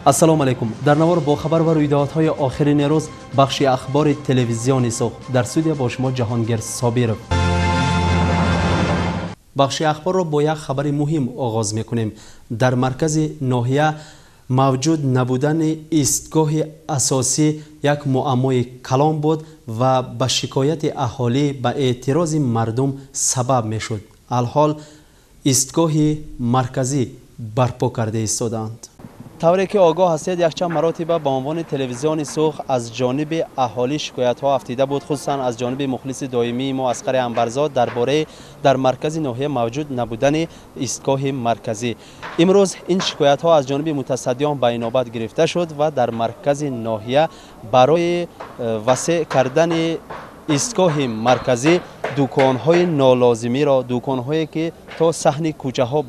Ассалому алайкум. Дар навор бо хабар ва рӯйдодҳои охирини рӯз бахши ахбори телевизиони Суғд. Дар студия бо шумо Ҷаҳонгир Собиров. Бахши ахборро бо як хабари муҳим оғоз мекунем. Дар маркази ноҳия мавҷуд набудани истгоҳи асосӣ як муаммои калон буд ва ба шикояти аҳолӣ, ба эътирози мардум сабаб мешуд. Алҳол истгоҳи марказӣ барпо карда истодаанд. Тавре ки огоҳ ҳастед, якчанд маротиба ба унвони телевизиони Суғд аз ҷониби аҳолӣ шикоятҳо афтида буд, хусусан аз ҷониби мухлиси доимии мо Асқари Анбарзод дар бораи дар маркази ноҳия мавҷуд набудани истгоҳи марказӣ. Имрӯз ин шикоятҳо аз ҷониби мутасаддиён ба инобат гирифта шуд ва дар маркази ноҳия барои васеъ кардани истгоҳи марказӣ дуконҳои нолозимиро, дуконҳое ки то саҳни кӯчаҳо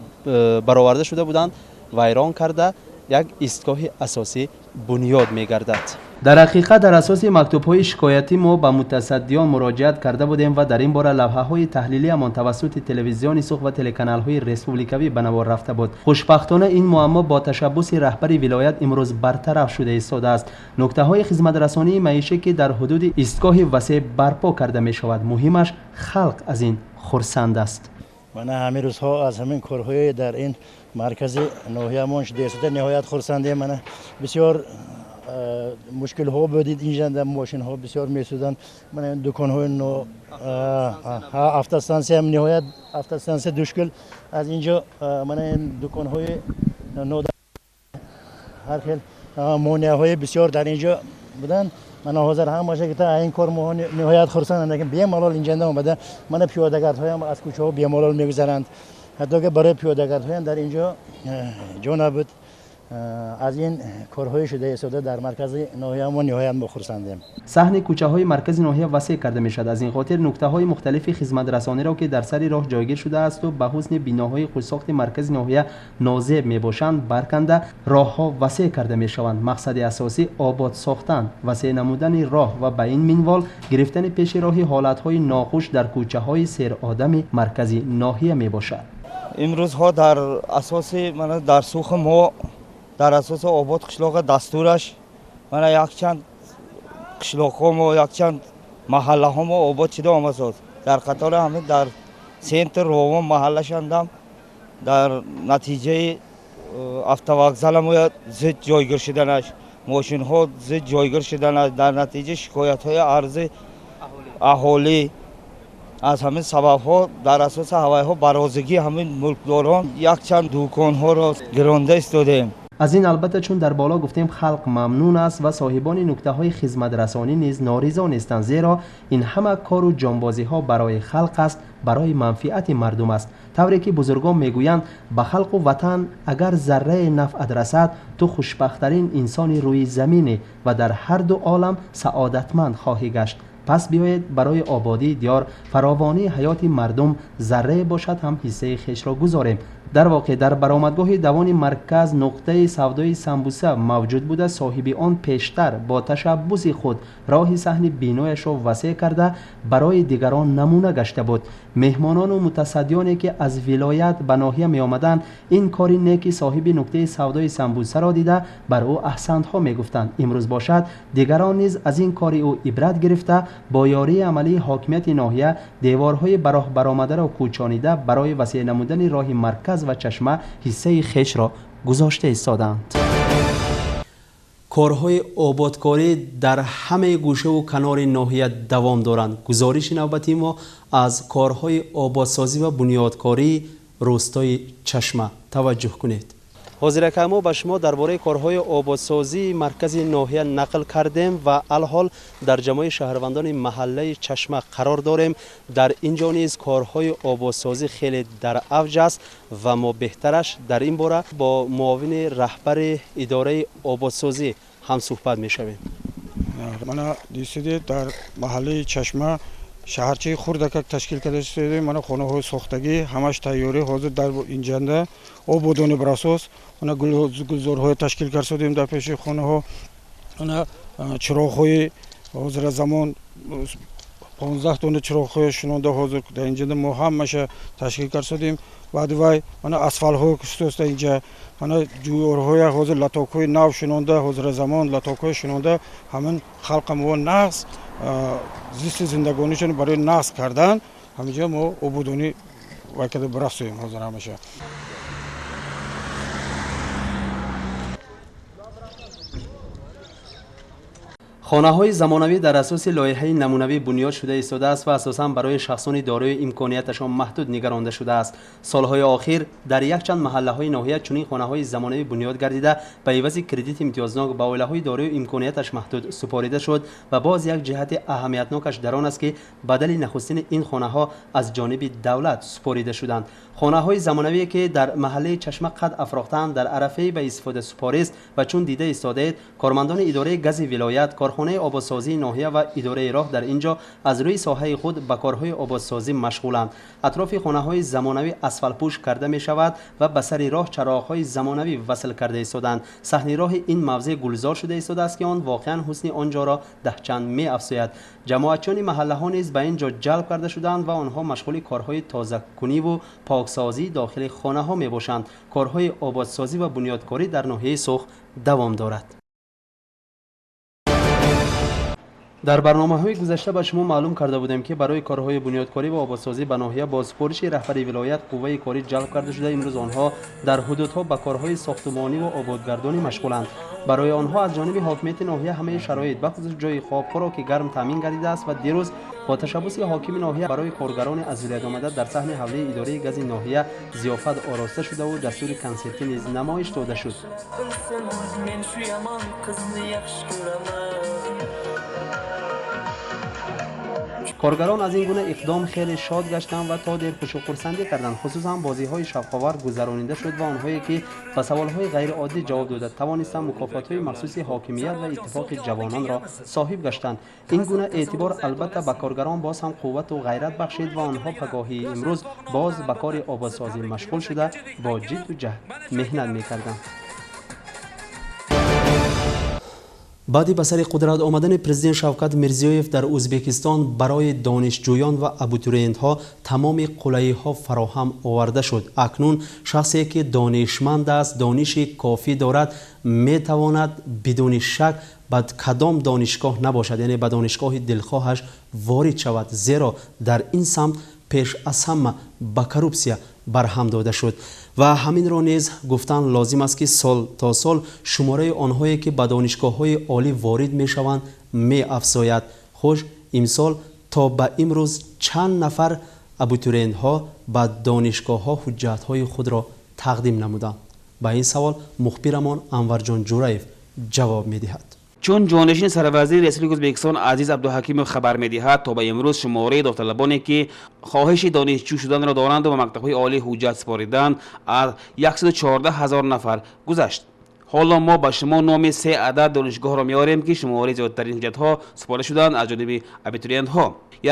бароварда шуда буданд, вайрон карда, як истгоҳи асосӣ бунёд мегардад. Дар ҳақиқат, дар асоси мактубҳои шикоятӣ мо ба мутасаддиён муроҷиат карда будем ва дар ин бора лавҳаҳои таҳлилиамон тавассути телевизиони Суғд ва телеканалҳои республикавӣ ба навор рафта буд. Хушбахтона, ин муаммо бо ташаббуси раҳбари вилоят имрӯз бартараф шуда истодааст. Нуктаҳои хизматрасонии маишӣ, ки дар ҳудуди истгоҳи васеъ барпо карда мешавад, муҳимаш, халқ аз ин хурсанд аст. Мана, ҳамин рӯзҳо аз ҳамин корҳои дар ин маркази ноҳиямон шуда ниҳоят хурсандем. Мана, бисёр мушкилҳо будид инҷанда, мошинҳо бисёр месуданд. Мана, дуконҳои автостанция, ниҳоят автостанция душкил аз инҷо. Мана, ин дуконҳои ҳар хел монеаҳои бисёр дар инҷо буданд. Мана, ҳозир ҳамаша гита ин кор мо ниҳоят хурсандам, лекин бемалол инҷанда омада, мана, пиёдагардҳоям аз кӯчаҳо бемалол мегузаранд. Ҳатто ки барои пиёдагардҳоям дар инҷо ҷо набуд. Аз ин корҳои шуда истода дар маркази ноҳия мо ниҳоят мо хурсандем. Саҳни кӯчаҳои маркази ноҳия васеъ карда мешавад. Аз ин хотир нуктаҳои мухталифи хизматрасониро, ки дар сари роҳ ҷойгир шудаасту ба ҳусни биноҳои хушсохти маркази ноҳия нозеб мебошанд, барканда, роҳҳо васеъ карда мешаванд. Мақсади асосӣ обод сохтан, васеъ намудани роҳ ва ба ин минвол гирифтани пеши роҳи ҳолатҳои нохуш дар кӯчаҳои серодами маркази ноҳия мебошад. Имрӯзҳо дар асоси, мана, дар Сухи мо дар асоси обод қишлоқа дастураш, мана, якчанд қишлоқҳо мо, якчанд маҳаллаҳо мо обод шуда омасоз. Дар қатори ҳамин дар центр Ровон маҳаллашандам дар натиҷаи автовокзаламо зид ҷойгир шуданаш, мошинҳо зид ҷойгир шуданаш, дар натиҷаи шикоятҳои арзи аҳолӣ, аз ҳамин сабабҳо, дар асоси ҳавайҳо ба розигии ҳамин мулкдорон якчанд дуконҳоро гиронда истодем. Аз ин, албатта, чун дар боло гуфтем, халқ мамнун аст ва соҳибони нуктаҳои хизматрасонӣ низ норизо нестанд, зеро ин ҳама кору ҷонбозиҳо барои халқ аст, барои манфиати мардум аст. Тавре ки бузургон мегӯянд, ба халқу ватан агар заррае нафъат расад, ту хушбахттарин инсони рӯи заминӣ ва дар ҳар ду олам саодатманд хоҳӣ гашт. Пас биёед, барои ободии диёр, фаровонии ҳаёти мардум заррае бошад ҳам ҳиссаи хешро гузорем. Дар воқеъ, дар баромадгоҳи давони марказ нуқтаи савдои самбуса мавҷуд буда, соҳиби он пештар бо ташаббуси худ роҳи саҳни бинояшро васеъ карда, барои дигарон намуна гашта буд. Меҳмонону мутасаддиёне, ки аз вилоят ба ноҳия меомаданд, ин кори неки соҳиби нуқтаи савдои самбусаро дида, бар ӯ аҳсантҳо мегуфтанд. Имрӯз бошад, дигарон низ аз ин кори ӯ ибрат гирифта, бо ёрии амалии ҳокимияти ноҳия деворҳои ба роҳ баромадаро кӯчонида, барои васеъ намудани роҳи марказ ва Чашма ҳиссаи хешро гузошта истодаанд. Корҳои ободкорӣ дар ҳамаи гӯшаву канори ноҳия давом доранд. Гузориши навбатии мо аз корҳои ободсозӣ ва бунёдкории рӯстои Чашма. Таваҷҷӯҳ кунед. Ҳозирака мо ба шумо дар бораи корҳои ободсозии маркази ноҳия нақл кардем ва алҳол дар ҷамои шаҳрвандони маҳаллаи Чашма қарор дорем. Дар ин ҷо низ корҳои ободсозӣ хеле дар авҷ аст ва мо беҳтараш дар ин бора бо муовини раҳбари идораи ободсозӣ ҳамсӯҳбат мешавем. Мана, дидед, дар маҳаллаи Чашма шаҳарчаи хурдакак ташкил карда шудем. Мана, хонаҳои сохтагӣ ҳамаш тайёрӣ. Ҳозир дар инҷанда ободони барасос, мана, гулзорҳое ташкил карда дар пеши хонаҳо, мана, чироғҳои ҳозира замон. 15 дона чироғҳои шунонда ҳозир дар инҷа мо ҳамаша ташкил кардем. Баъд вай мана асфалтҳо кустоста инҷа, мана ҷӯйорҳоя ҳозир латокҳои нав шунонда, ҳозира замон латокҳои шунонда, ҳамин халқа мо нағз зисти зиндагонишон барои нағз кардан ҳаминҷа мо ободонӣ вай карда бирасоем ҳозир ҳамаша. Хонаҳои замонавӣ дар асоси лоиҳаи намунавӣ бунёд шуда истодааст ва асосан барои шахсони дорои имконияташон маҳдуд нигаронда шудааст. Солҳои охир дар якчанд маҳаллаҳои ноҳия чунин хонаҳои замонавӣ бунёд гардида, ба ивази кредити имтиёзнок ба оилаҳои дорои имконияташ маҳдуд супорида шуд ва боз як ҷиҳати аҳамиятнокаш дар он аст, ки бадали нахустини ин хонаҳо аз ҷониби давлат супорида шуданд. Хонаҳои замонавие ки дар маҳаллаи Чашма қад афрохтаанд, дар арафаи ба истифода супорист ва чун дида истодаед, кормандони идораи гази вилоят, корхонаи ободсозии ноҳия ва идораи роҳ дар ин ҷо аз рӯи соҳаи худ ба корҳои ободсозӣ машғуланд. Атрофи хонаҳои замонавӣ асфалтпӯш карда мешавад ва ба сари роҳ чароғҳои замонавӣ васл карда истоданд. Саҳни роҳи ин мавзеъ гулзор шуда истодааст, ки он воқеан ҳусни он ҷоро даҳчанд меафзояд. Ҷамоатчиёни маҳаллаҳо низ ба ин ҷо ҷалб карда шуданд ва онҳо машғули корҳои тозакуниву поксозии дохили хонаҳо мебошанд. Корҳои ободсозӣ ва бунёдкорӣ дар ноҳияи Сух давом дорад. Дар барномаҳои гузашта ба шумо маълум карда будем, ки барои корҳои бунёдкорӣ ва ободсозӣ ба ноҳия бо супориши раҳбари вилоят қувваи корӣ ҷалб карда шуда, имрӯз онҳо дар ҳудудҳо ба корҳои сохтумонӣ ва ободгардонӣ машғуланд. Барои онҳо аз ҷониби ҳокимияти ноҳия ҳамаи шароит, бахусус ҷои хоб, хӯроки гарм таъмин гардидааст ва дирӯз бо ташаббуси ҳокими ноҳия барои коргарони аз вилоят омада дар саҳни ҳавлии идораи гази ноҳия зиёфат ороста шудаву дастури консертӣ низ намоиш дода шуд. Коргарон аз ин гуна иқдом хеле шод гаштанд ва то дер хушу хурсандӣ карданд. Хусусан бозиҳои шавқовар гузаронида шуд ва онҳое ки ба саволҳои ғайриоддӣ ҷавоб дода тавонистанд, мукофотҳои махсуси ҳокимият ва иттифоқи ҷавононро соҳиб гаштанд. Ин гуна эътибор албатта ба коргарон боз ҳам қуввату ғайрат бахшид ва онҳо пагоҳии имрӯз боз ба кори ободсозӣ машғул шуда, бо ҷидду ҷаҳд меҳнат мекарданд. Баъди ба сари қудрат омадани президент Шавкат Мирзиёев дар Ӯзбекистон барои донишҷӯён ва абитуриентҳо тамоми қулайиҳо фароҳам оварда шуд. Акнун шахсе ки донишманд аст, дониши кофӣ дорад, метавонад бидуни шак ба кадом донишгоҳ набошад, яъне ба донишгоҳи дилхоҳаш ворид шавад, зеро дар ин самт пеш аз ҳама ба коррупсия барҳам дода шуд. Ва ҳаминро низ гуфтан лозим аст, ки сол то сол шумораи онҳое ки ба донишгоҳҳои олӣ ворид мешаванд меафзояд. Хуш имсол то ба имрӯз чанд нафар абитуриентҳо ба донишгоҳҳо ҳуҷҷатҳои худро тақдим намуданд. Ба ин савол мухбирамон Анварҷон Ҷураев ҷавоб медиҳад. Чун ҷонишини сарвазири Республикаи Ӯзбекистон Азиз Абдуҳакимов хабар медиҳад, то ба имрӯз шумораи довталабоне ки хоҳиши донишҷӯ шуданро доранду ба мактабҳои олӣ ҳуҷҷат супориданд, аз 114 ҳазор нафар гузашт. Ҳоло мо ба шумо номи се адад донишгоҳро меорем, ки шумораи зиёдтарин ҳуҷҷатҳо супорида шуданд аз ҷониби абитуриентҳо.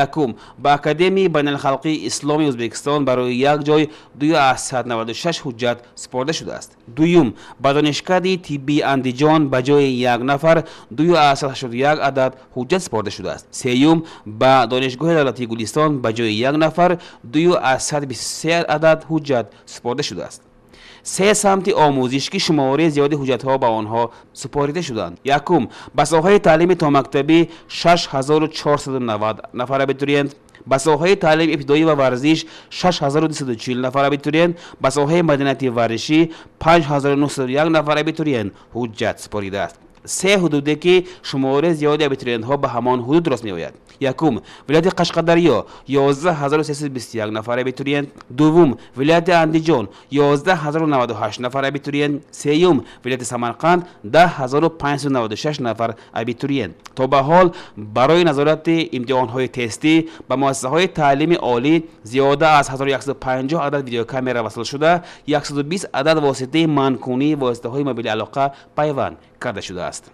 Якум, ба Академияи байналхалқии Исломи Ӯзбекистон барои як ҷой 296 ҳуҷҷат супорида шудааст. Дуюм, ба Донишкадаи тиббии Андиҷон ба ҷои як нафар 281 адад ҳуҷҷат супорида шудааст. Сеюм, ба Донишгоҳи давлатии Гулистон ба ҷои як нафар 223 адад ҳуҷҷат супорида шудааст. Се самти омӯзиш ки шумораи зиёди ҳуҷҷатҳо ба онҳо супорида шуданд. Якум, ба соҳаи таълими томактабӣ 6490 нафар абитуриент, ба соҳаи таълими ибтидоӣ ва варзиш 6240 нафар абитуриент, ба соҳаи маданияти варзишӣ 5901 нафар абитуриент ҳуҷҷат супоридааст. Се ҳудуде ки шумораи зиёди абитуриентҳо ба ҳамон ҳудуд рост меояд. Якум, вилояти Қашқадарё 11321 нафар абитуриент, дуввум, вилояти Андиҷон 11098 нафар абитуриент, сеюм, вилояти Самарқанд 10596 нафар абитуриент. То ба ҳол барои назорати имтиҳонҳои тестӣ ба муассисаҳои таълими олӣ зиёда аз 1150 адад видеокамера васл шуда, 120 адад воситаи манъкунии воситаҳои мобили алоқа пайванд карда шудааст.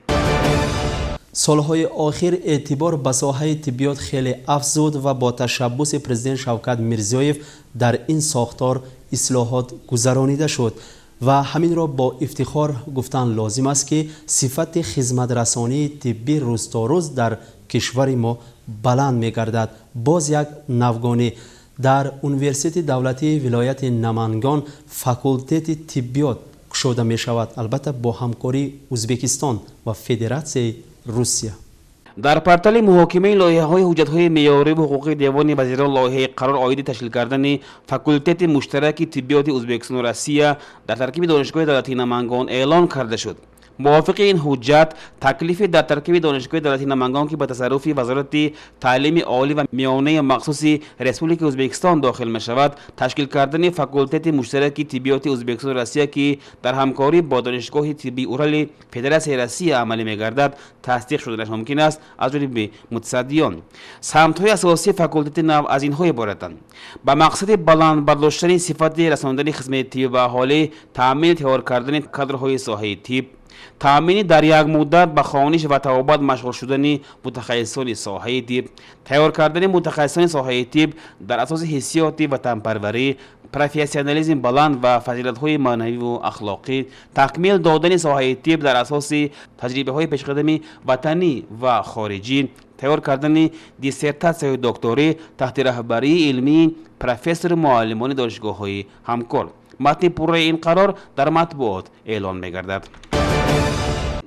Солҳои охир эътибор ба соҳаи тиббиёт хеле афзуд ва бо ташаббуси президент Шавкат Мирзиёев дар ин сохтор ислоҳот гузаронида шуд ва ҳаминро бо ифтихор гуфтан лозим аст, ки сифати хизматрасонии тиббӣ рӯз то рӯз дар Кишвари мо баланд мегардад. Боз як навгонӣ: дар Университети давлатии вилояти Намангон факултети тиббиёт кушода мешавад, албатта бо ҳамкории Ӯзбекистон ва Федератсияи Русия. Дар портали муҳокимаи лоиҳаҳои ҳуҷҷатҳои меъёриву ҳуқуқии Девони вазирон лоиҳаи қарор оиди ташкил кардани факултети муштараки тиббиёти Ӯзбекистону Россия дар таркиби Донишгоҳи давлатии Намангон эълон карда шуд. Мувофиқи ин ҳуҷҷат, таклифи дар таркиби Донишгоҳи давлатии Намангон, ки ба тасарруфи Вазорати таълими олӣ ва миёнаи махсуси Республикаи Ӯзбекистон дохил мешавад, ташкил кардани факултети муштараки тиббиёти Ӯзбекистону Россия, ки дар ҳамкорӣ бо Донишгоҳи тиббии Урали Федератсияи Россия амалӣ мегардад, тасдиқ шуданаш мумкин аст аз ҷониби мутасаддиён. Самтҳои асосии факултети нав аз инҳо иборатанд: ба мақсади баланд бардоштани сифати расондани хизмати тиббӣ ба аҳолӣ, таъмини тайёр кардани кадрҳои соҳаи тиб, таъмини дар як муддат ба хониш ва табобат машғул шудани мутахассисони соҳаи тиб, тайёр кардани мутахассисони соҳаи тиб дар асоси ҳиссиёти ватанпарварӣ, профессионализми баланд ва фазилатҳои маънавиву ахлоқӣ, такмил додани соҳаи тиб дар асоси таҷрибаҳои пешқадами ватанӣ ва хориҷӣ, тайёр кардани диссертатсияҳои докторӣ таҳти раҳбарии илмии профессору муаллимони донишгоҳҳои ҳамкор. Матни пурраи ин қарор дар матбуот эълон мегардад.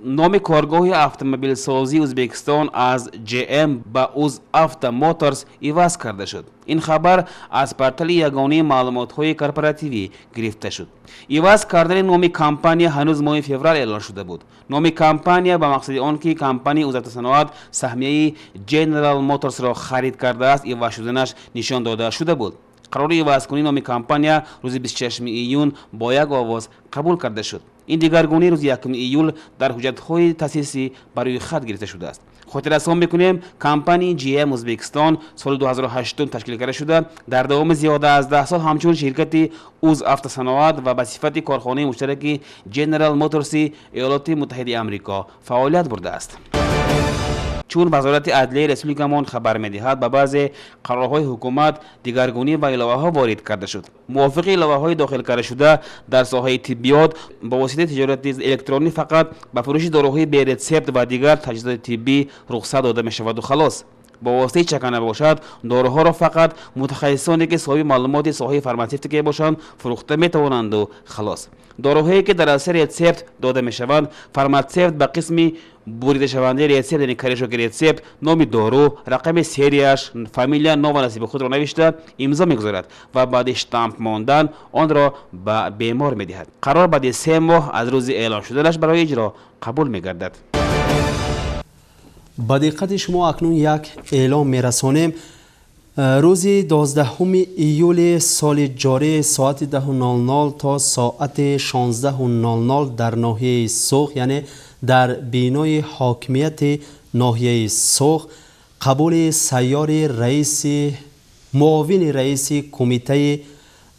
Номи коргоҳи автомобилсозии Ӯзбекистон аз GM ба УзАвто Моторс иваз карда шуд. Ин хабар аз портали ягонаи маълумотҳои корпоративӣ гирифта шуд. Иваз кардани номи компания ҳанӯз моҳи феврал эълон шуда буд. Номи компания ба мақсади он ки компанияи Узавтосаноат саҳмияи General Motorsро харид кардааст, иваз шуданаш нишон дода шуда буд. Қарори ивазкунии номи компания рӯзи 26 июн бо як овоз қабул карда шуд. Ин дигаргунӣ рӯзи 1 июл дар ҳуҷҷатҳои таъсисӣ ба рӯи хат гирифта шудааст. Хотиррасон мекунем, компанияи GM Ӯзбекистон соли 2008 ташкил карда шуда, дар давоми зиёда аз 10 сол ҳамчун ширкати Узавтосаноат ва ба сифати корхонаи муштараки General Motorси Иёлоти Муттаҳидаи Амрико фаъолият бурдааст. Чун Вазорати адлияи республикамон хабар медиҳад, ба баъзе қарорҳои ҳукумат дигаргунӣ ва иловаҳо ворид карда шуд. Мувофиқи иловаҳои дохил карда шуда, дар соҳаи тиббиёт бо воситаи тиҷорати электронӣ фақат ба фурӯши доруҳои беретсепт ва дигар таҷҳизоти тиббӣ рухсат дода мешаваду халос. Бо воситаи чакана бошад, доруҳоро фақат мутахассисоне, ки соҳиби маълумоти соҳаи фарматсевтика бошанд, фурӯхта метавонанду халос. Доруҳое, ки дар асари рецепт дода мешаванд, фарматсевт ба қисми буридашавандаи рецепт, яъне корешоки рецепт, номи дору, рақами серияш, фамилия, ном ва насиби худро навишта имзо мегузорад ва баъди штамп мондан онро ба бемор медиҳад. Қарор баъди 3 моҳ аз рӯзи эълон шуданаш барои иҷро қабул мегардад. Ба диққати шумо акнун як эълон мерасонем. Рӯзи 12 июли соли ҷорӣ соати 10:00 то соати 16:00 дар ноҳияи Суғд, яъне дар бинои ҳокимияти ноҳияи Суғд, қабули сайёри раиси муовини раиси Кумитаи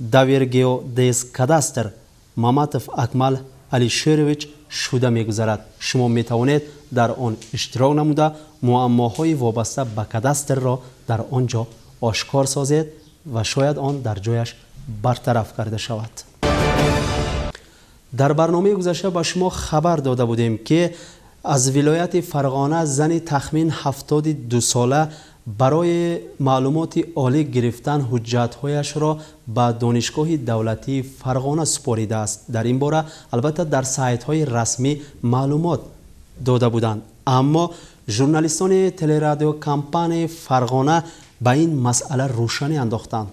Давергеодезкадастр Маматов Акмал Алишерович шуда мегузарад. Шумо метавонед дар он иштирок намуда, муаммоҳои вобаста ба кадастрро дар он ҷо ошкор созед ва шояд он дар ҷояш бартараф карда шавад. Дар барномаи гузашта ба шумо хабар дода будем, ки аз вилояти Фарғона зани тахмин 72 сола барои маълумоти олӣ гирифтан ҳуҷҷатҳояшро ба Донишгоҳи давлатии Фарғона супоридааст. Дар ин бора албатта дар сайтҳои расмӣ маълумот дода буданд, аммо журналистони телерадиокомпанияи Фарғона ба ин масъала рӯшанӣ андохтанд.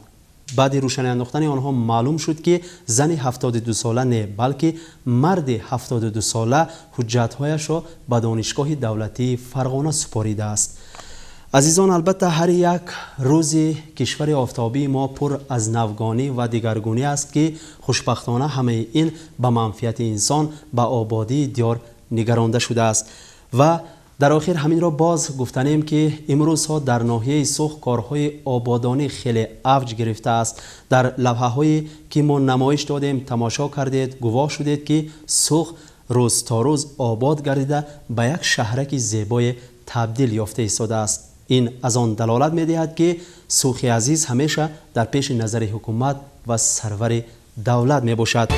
Баъди рӯшанӣ андохтани онҳо маълум шуд, ки зани 72сола не, балки марди 72сола ҳуҷҷатҳояшро ба Донишгоҳи давлатии Фарғона супоридааст. Азизон, албатта ҳар як рӯзи кишвари офтобии мо пур аз навгонӣ ва дигаргунӣ аст, ки хушбахтона ҳамаи ин ба манфиати инсон, ба ободии диёр нигаронда шудааст. Ва дар охир ҳаминро боз гуфтанем, ки имрӯзҳо дар ноҳияи Суғд корҳои ободонӣ хеле авҷ гирифтааст. Дар лавҳаҳое, ки мо намоиш додем, тамошо кардед, гувоҳ шудед, ки Суғд рӯз то рӯз обод гардида, ба як шаҳраки зебое табдил ёфта истодааст. Ин аз он далолат медиҳад, ки Суғди азиз ҳамеша дар пеши назари ҳукумат ва сарвари давлат мебошад.